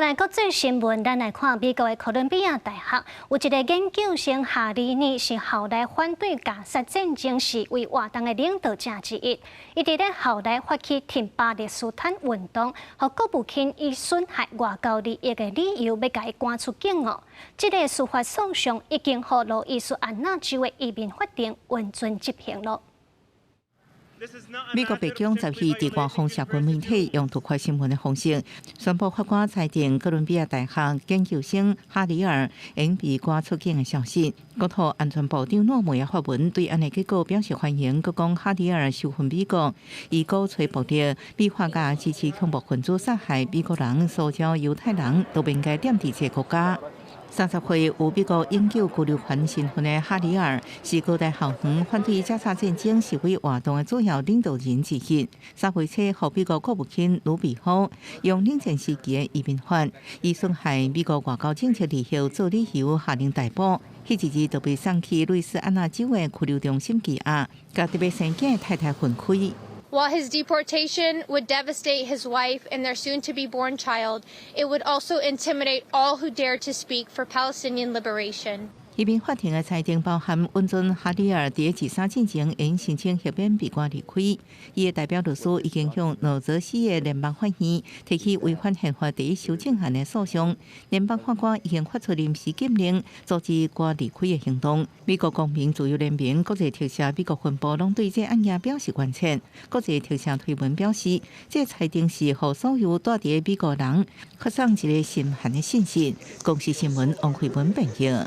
來國際新聞，咱來看美國的哥倫比亞大學有一個研究生哈里爾，是校內反對加薩戰爭示威活動的領導者之一。伊佇咧校內發起挺巴勒斯坦運動，予國務卿以損害外交利益的理由，欲共伊趕出境哦。這個司法訴訟已經予路易斯安那州的移民法庭允准執行囉。美國白宮十二佇官方社群媒體用獨塊新聞的方式宣布法官裁定哥倫比亞大學研究生哈里爾應被趕出境的消息。國土安全部長諾梅也發文對按呢結果表示歡迎，閣講哈里爾仇恨美國，伊鼓吹暴力，美化佮支持恐怖分子殺害美國人、騷擾猶太人，都袂用該踮佇這個國家。30歲有美國永久居留權身份的哈里爾，是哥大校園反對加沙戰爭示威活動的主要領導人之一。3月初，予美國國務卿魯比奧用冷戰時期的移民法，以損害美國外交政策利益做理由下令逮捕。彼一日就被送去路易斯安那州的拘留中心羈押，佮佇欲生囝的太太分開。 While his deportation would devastate his wife and their soon-to-be-born child, it would also intimidate all who dare to speak for Palestinian liberation. 移民法庭的裁定包含允准哈里爾佇二三進前會申請豁免被趕離開。伊的代表律師已經向紐澤西的聯邦法院提起違反憲法第一修正案的訴訟。聯邦法官已經發出臨時禁令，阻止趕離開的行動。美國公民自由聯盟、國際特赦美國分部攏對這案件表示關切。國際特赦推文表示，這裁定是予所有蹛佇美國人發送一個心寒的信息。公視新聞王慧文編譯。